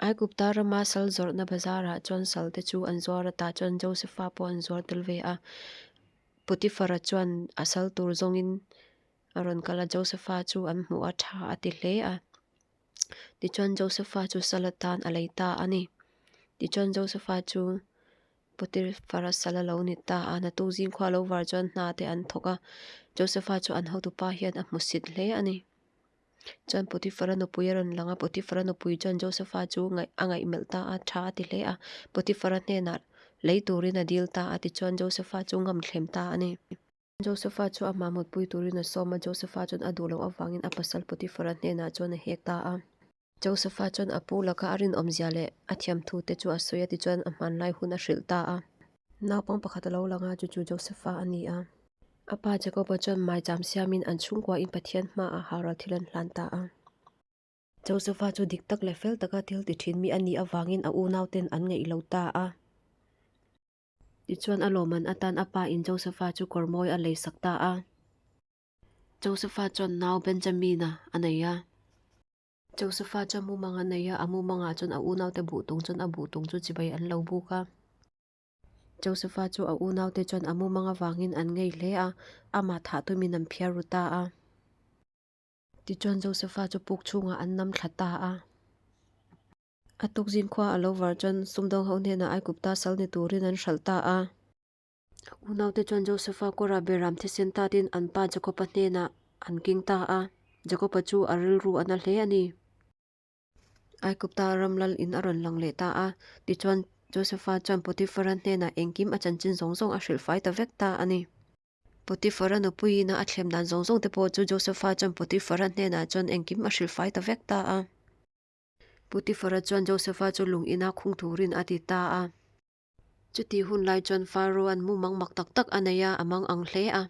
Aigupta rama sal zawrhna bazarah chuan salte chu an zuar a, tah chuan Josefa pawh an zuar tel ve a. Potifara chuan a sal tur zawngin a rawn kal a, Josefa chu an hmuh a tha a ti hle a. Tichuan Josefa chu sal atan a lei ta a ni. Tichuan Josefa chu Potifara sal a lo ni ta a, naktuk zingkhua lo var chuan hna te an thawk a. Josefa chu an hotupa hian a hmusit hle a ni. Chuan Potifara nupui a rawn lang a, Potifara nupui chuan Josefa chu ngaih a ngaihmelh ta a, tha a ti hle a. Potifara hnenah lei turin a dil ta a, tichuan Josefa chu ngamthlem ta a ni. Josefa chu amah mutpui turin a sawm a, Josefa chuan a duh loh avangin a pasal Potifara hnenah chuan a hek ta a. Josefa chuan a pu laka a rinawmzia leh a thiamthu te chu a sawi a, tichuan a hmanlai hun a hrilh ta a. Naupang pakhat a lo lang a, chu chu Josefa a ni a. A pa Jakoba chuan maicham siamin an chhungkuain Pathian hmaah haural thil an hlan ta a. Josefa chu dik tak leh fel taka thil ti thin mi a nih avangin a unauten an ngeih lo ta a. Tichuan a lawmman atan a pa in Josefa chu kawr mawi a lei sak ta a. Josefa chuan nau Benjamina a nei a. Josefa chuan mumang a nei a, a mumangah chuan a unaute buh tung chuan a buh tung chu chibai an lo buk a. Josefa chu a unaute chuan a mumang avangin an ngei hle a, amah thah tumin an phiar ru ta a. Tichuan Josefa chu puk chhungah an nam thla ta a. A tukzin khua a lo var chuan sumdawng ho hnenah Aigupta sal ni turin an hralh ta a. A unaute chuan Josefa kawrah beram thisen tatin an pa Jakoba hnenah an keng ta a. Jakoba chu a rilru a na hle a ni. Aigupta ram lal in a rawn lang leh ta a. Tichuan, Josefa chuan Potifara hnenah engkim a chanchin zawng zawng a hrilh fai ta vek ta a ni. Potifara nupuiin a thlem dan zawng zawng te pawh chu Josefa chuan Potifara hnenah chuan engkim a hrilh fai ta vek ta a. Potifara chuan Josefa chu lung ina khung turin a ti ta a. Chutih hun lai chuan Pharaoh-a'n mumang mak tak tak a nei a, a mang ang hle a.